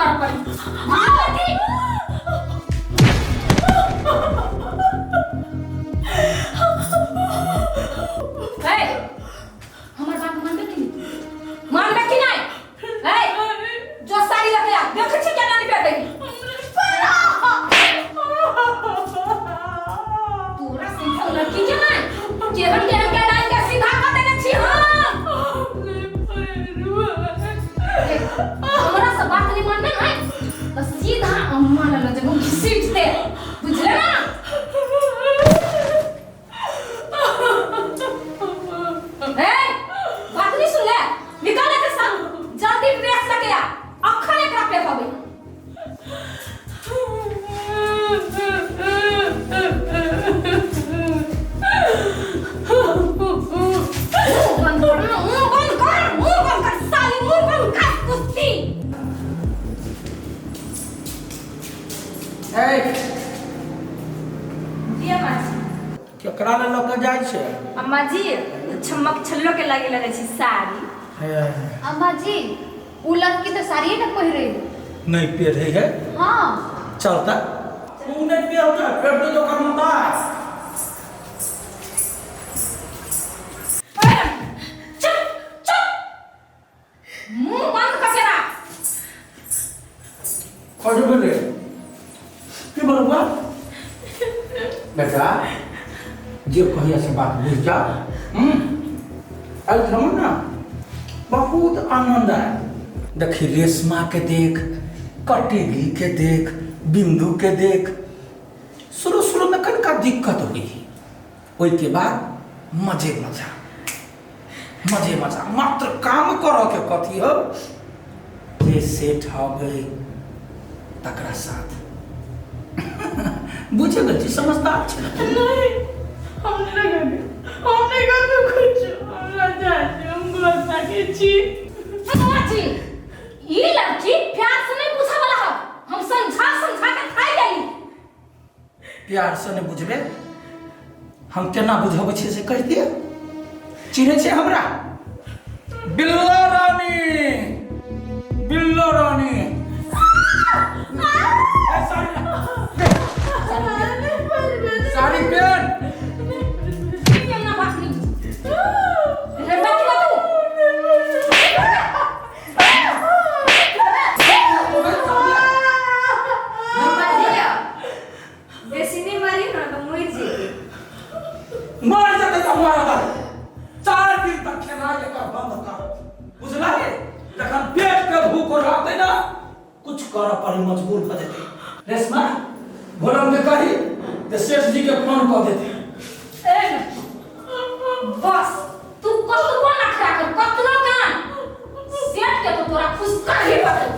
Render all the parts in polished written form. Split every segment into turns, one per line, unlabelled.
करऽ पड़ी। भाग लड़की। ए, हमर बात मानबे कि नहीं? मानबे कि नहीं? ए, जो साड़ी लगे आ, देखै छी केना निपे देही। तोरा सिंपल लड़की के नहीं, केहन केहन के लाइन के सीधा कर देने छी हम। हमरा से बात नहीं मानबे नहीं, तो सीधा अम्मा लग जेबो घिसीटते, बुझले ना? ए, बात नहीं सुन ले, निकल एकर संग, जल्दी प्रेस लगे आ, अखन एकरा पे हबे। मुंह बंद कर, मुंह बंद कर, मुंह बंद कर, साली मुंह बंद कर, कुत्ती।
ए,
जी अम्मा जी।
केकरा लए लऽ कऽ जाइ छै?
अम्मा जी, छमक छल्लो के लागे लगे छी साड़ी।
हे,
अम्मा जी, उ लड़की तो साड़िए न पहिरे।
नहि पेढ़ै है।
हाँ।
चलता तू नहि पेढ़तै फेर तो दोकान में दाय।
चुप चुप, मुंह बंद करके राख।
कथी भेलै? की भेलै बा बेटा? जे कहिया से बात बुझि जा। एहिठाम ने बहुत आनंद आयल। देखी, रेशमा के देख, कटेली के देख, बिंदु के देख, शुरू शुरू में कनिका दिक्कत हुई, ओहिके बाद मजे मजा, मजे मजा। मात्र काम करऽ के कथी हो, जे सेठ हबै तकरा साथ। बुझे गेल छी, समझदार छी ने तू।
नहीं, हम नहीं करबे, हम नहीं करबे कुछ। हमरा जाय दे, हम घर ताके छी।
अम्मा जी, ई लड़की प्यार से नहीं पूछा वाला है, हम समझा समझा के थाई गेली।
प्यार से नहि बुझबे, हम केना बुझबै छियै से कहि दिअ। चिन्है छै हमरा? बिल्लो रानी, बिल्लो रानी। ए, साड़ी साड़ी पेन।
ई अम्मा बात नहीं हेरबा की तू।
अम्मा जी, बेसी नहीं मारी ना तो मर जेते।
मर जेतै तऽ मरऽ दे। 4 दिन तक खेनाइ एकर बंद कर, बुझलही? जखन पेट के भूख रहतै ने, कुछ करऽ पड़ी मजबूर भऽ जेतै। रेशमा, भोरम के कही तऽ सेठ जी के फोन कऽ देतै।
ए, बस तू कतबो नखरा कर, कतनो कान, सेठ के तो तोरा खुश कर ही पड़तौ।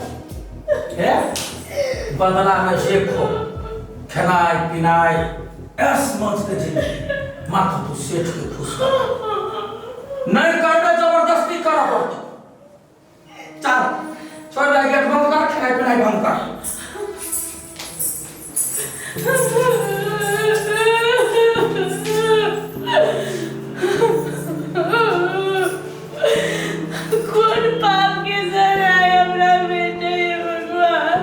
हे, बदला में जे खो, खेनाइ पिनाइ, ऐश मौज के जिंदगी, मात्र तू सेठ के खुश कर। नहीं करबे, जबरदस्ती करऽ पड़तौ। चल, छोड़ दे, गेट बंद कर, खेनाइ पिनाइ बंद कर।
कोन पाप के सजा हमरा बेटे, हे भगवान?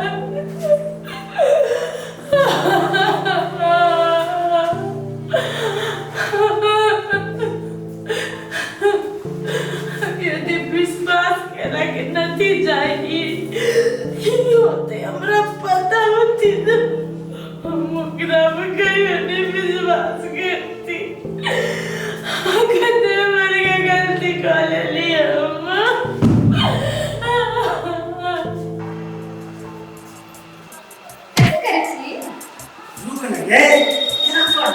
यदि विश्वास केला के नतीजा ई होते हमरा पता होती तो हम ओकरा पर कहियो नहीं विश्वास करती। कते बड़का गलती कऽ लेली हम।
कथी करै छी?
रुक ने गे, केना कर?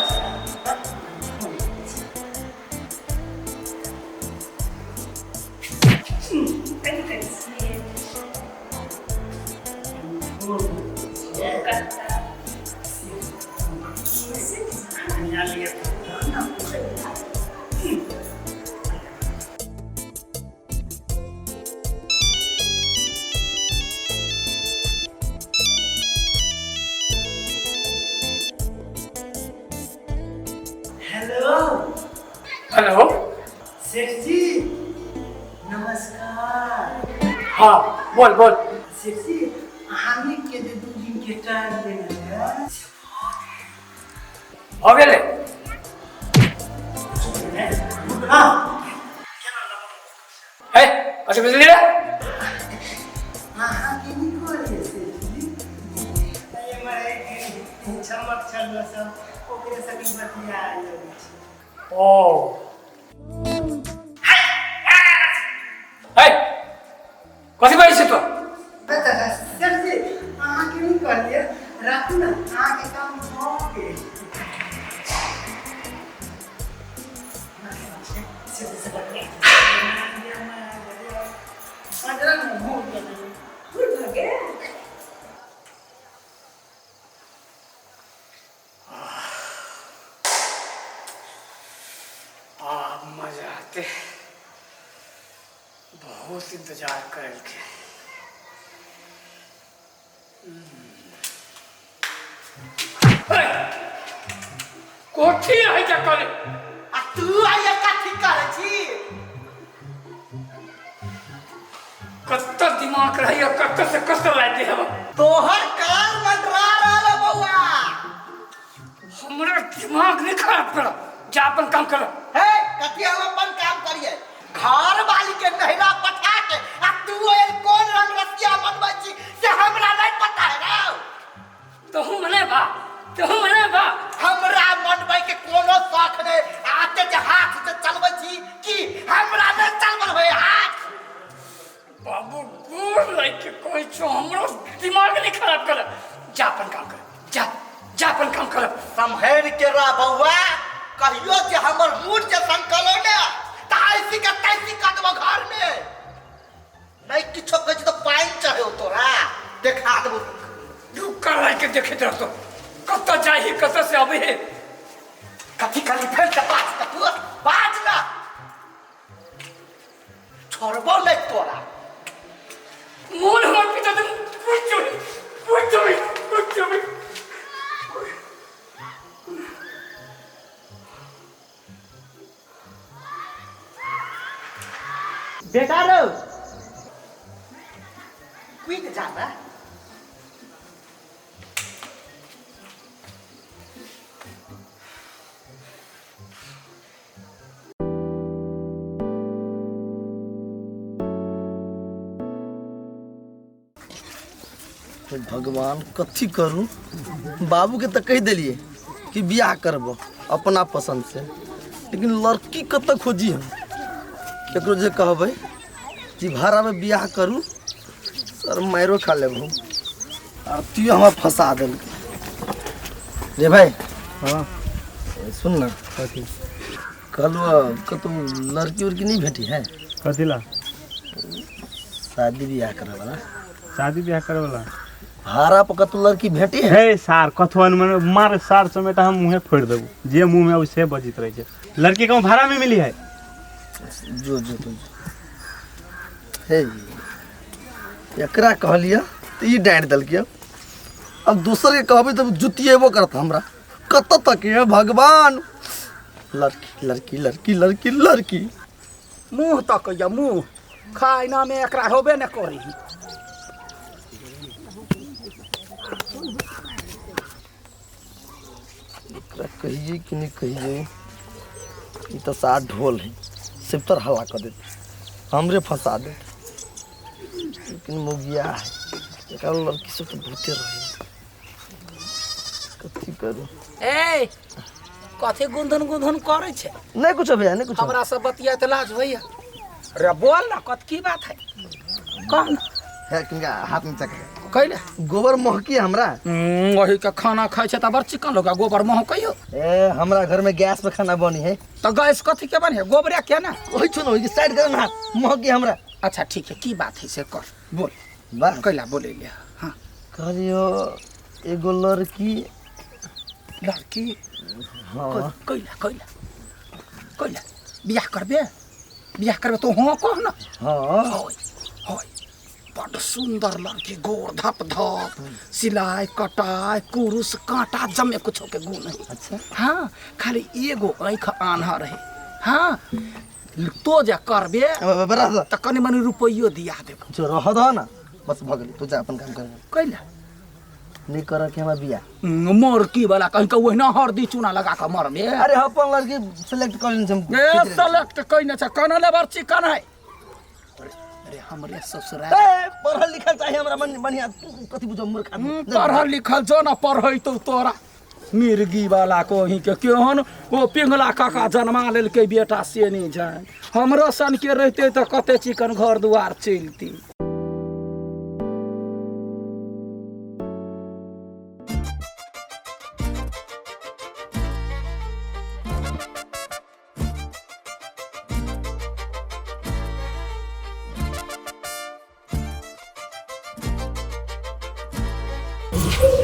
कथी करै छी?
हेलो।
हेलो।
सेठ जी, नमस्कार।
हाँ, बोल बोल।
सेठ जी, अहाँ के जे 2 दिन के टाइम देने रहे
भऽ गेलै।
हाँ।
हे, कथी बुझली रे?
अहाँ के नहीं कहलियै से जी। हमर एक चमक छल सब ओकरे संगे बतिया लै छी।
ओ हे, कथी बाजै छी तू?
सर जी अहाँके नहीं कहलियै, राखू ने अहाँके काम भऽ गेल।
आब मजा आते, बहुत इंतजार करलके। कोठी है क्या करे?
आ तू आइया कथी करै छी?
कत्ता दिमाग रही और कत्ता से कत्ता लाइट दे हम।
तोहर कार मंडरा रहल है बौआ।
हमरा दिमाग नहीं खराब करो, जा अपन काम करो।
हे कथी हम अपन काम करिए? घर वाली के नहिरा पठा के आ तू ओल कोन रंग रसिया मनबै छी से हमरा नहीं पता है रौ।
तोहू मने बा, तोहू मने बा।
हमरा मनबै के कोनो शौक नहीं, आते जे हाथ से चलबै छी की हमरा नहीं चलबल होय हाथ।
बाबू गोर लाइक के कहै छौ, हमरो दिमाग नहीं खराब कर, जा अपन काम कर, जा जा अपन काम कर।
सम्हरि के रह बौआ, कहियो जे हमर मूड जे संकलो ने त ऐसी के तैसी कऽ देबो घर में। नहीं किछो कहै छी तऽ पानि चढ़ेौ तोरा, देखा देबो।
दुक्का लाइक के देखैत रहतो, कतऽ जाही कतऽ से अबही।
कथी खाली फेर से बाज त तू बाज ना, छोड़बो नहीं तोरा।
मोन हमर पिता तुम कुछ नहीं, कुछ नहीं, कुछ नहीं।
बेटा रो क्विक जाना।
भगवान कथी करू, बाबू के तो कहि देलिए कि बियाह करबो अपना पसंद से, लेकिन लड़की कतऽ खोजी हम? केकरो जे कहबै कि भाड़ा में बियाह करू सर मारो खा लेब हम। आरतियो हमरा फंसा देलकै रे भाई।
हाँ
सुन ना,
कथी
कहलहुँ कतौ लड़की उड़की नहीं भेटी है?
कथी ला?
शादी बियाह करे वाला।
शादी बियाह करे वाला?
भाड़ा पर कतौ लड़की भेटी है?
हे सार कथो मन मार सार समेटा हम मुँहे फोड़ देबो, जे मुँह में से बजित रहे छै। लड़की कहूँ भाड़ा में मिली है?
जो जो जो हे एकरा कहलिए तो ई डाँटि देलकै, अब दोसर के कहबै तऽ जुतिएबो करत हमरा। कतऽ तक हे भगवान, लड़की लड़की लड़की लड़की लड़की।
मुँह तकैया मुँह, खाइना में एकरा होबे न करी।
एकरा कहिए कि नहीं कहिए, ई तऽ साथ ढोल है, सिर्फ तर हल्ला कर देते, हमरे फंसा देते। लेकिन मुगिया है, एकरा लड़की सब तो बहुते रहे, कथी करू?
ए कथी गुंधन गुंधन करै छै?
नहीं कुछ भैया, नहीं कुछ।
हमरा सब बतिया त लाज होइया। रे बोल ना, कथी की बात है, कह ना।
है किनका हाथ नीचा कर
कैले?
गोबर महकी हमरा।
वही के खाना खाइ छै त बड़ चिकन लोग गोबर महकैयो।
ए हमरा घर में गैस पे खाना बनी है।
त गैस कथी के बनी है? गोबरे के ना?
ओही छो ना, ओही के साइड कर ना, महकी हमरा।
अच्छा ठीक है, की बात है से कर बोल।
वाह
कैला बोले ले। हां
कहलियो एगो लड़की।
लड़की?
हाँ।
कैला कैला कैला बियाह करबे? बियाह करबे तो हाँ कह ना।
हाँ
होय होय, बड़ सुंदर लड़की, गोर धप धप, सिलाई कटाई कुरुस कांटा जमे कुछो के गुण है।
अच्छा।
हाँ खाली एगो आँख आन्हर है। हाँ तो जे करबे त कनी मनी रुपैयो दिया देबो।
जो रह दह ना, बस भऽ गेलै, तू जा अपन काम कर।
कैला
नहीं कर के हमरा बियाह।
मोरकी वाला कहीं के ओहिना हरदी चूना लगा के मरबे।
अरे अपन लड़की सेलेक्ट कर लेने हम।
ए सेलेक्ट कइने छ, कना लेबर चिकन है। अरे हमरे ससुरा
ए पढ़ल लिखल चाहिए हमरा मन बढ़िया, तू कथी बुझो मूर्ख आदमी।
पढ़ल लिखल जो ना पढ़ै तो तोरा मिर्गी वाला कोही के केहन ओ पिंगला काका जन्मा लेलकै बेटा से नहीं जान। हमरो सन के रहते तो कते चिकन घर दुआर चलती।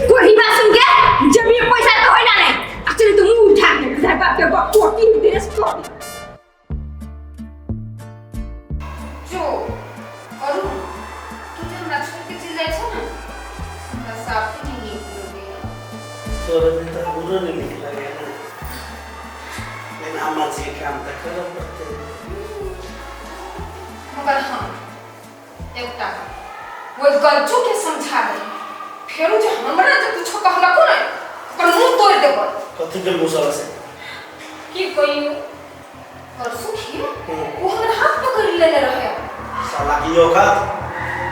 कोई बात सुन के जब ये पैसा तो होई ना नहीं एक्चुअली तुम मुंह उठा के घर बाप के बाप कोटी देश को
जो अरुण तू जे हमरा छोड़ के चल जाइ छौ ना, हमरा साफ नहीं नीक लगैया।
तोरा में तो हमरो नहीं नीक लगैया ना, लेकिन अम्मा जी के काम तऽ करऽ पड़तै।
मगर हाँ एकटा ओहि गज्जू के समझा दे, फेरू जे हमरा जे कुछो कहलको ने ओकर मुंह तोड़ देबो।
कथी के मुसला से
की कहियो परसू खियो वो हमर हाथ पकड़ लेने रहे।
साला की औकात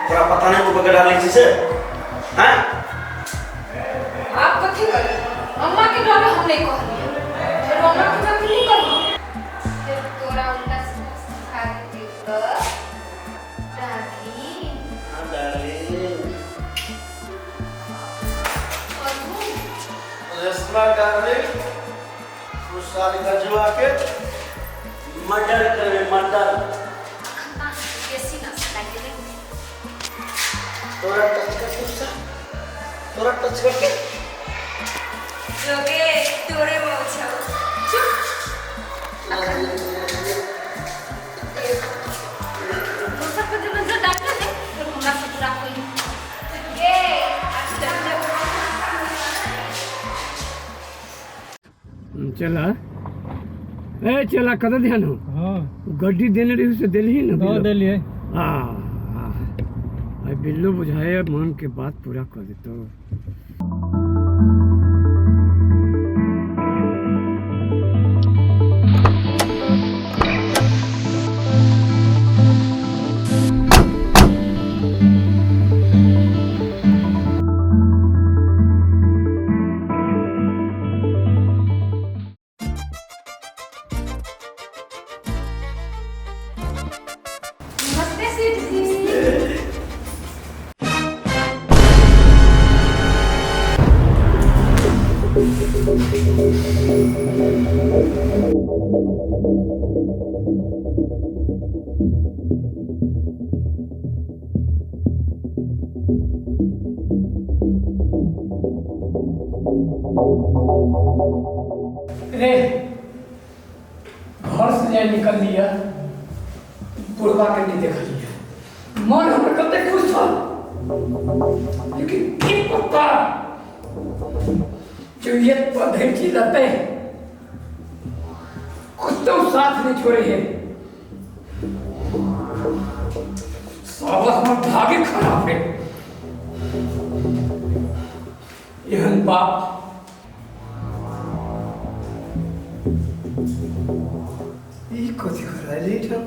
तोरा पता नहीं वो पकड़ डालै छी से हैं?
आप कथी करी अम्मा के डरे हम नहीं कहलिए, फेर अम्मा के जब नहीं कहली फिर तोरा उनका सिखा देती तो डार्लिंग।
हां डार्लिंग रेशमा डार्लिंग उस साली गजुआ के मर्डर करबे मर्डर।
बेसी ना लागे
तोरा टच करके सा तोरा टच करके
जोगे तोरे मौछा
चुप दोसर पर जे नजर डालले ने फिर हमरा से पूरा कोई
ए अच्छा
चला ए चला कत ध्यान हो।
हाँ
गड्डी देने रही से देलही ना
दऽ देलियै।
हाँ हाँ बिल्लू बुझाए मन के बात पूरा कर देतो।
नमस्ते सेठ जी।
रे घर से जाए निकल लिया बुढ़वा के नहीं देख लिया, मन हमर कते खुश छल, लेकिन की पता जो ये पधेची लते कुत्तों साथ नहीं छोड़े है। साला हमर भाग्य खराब है। एहन बाप ई कथी करायले एहिठाम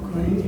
कहीं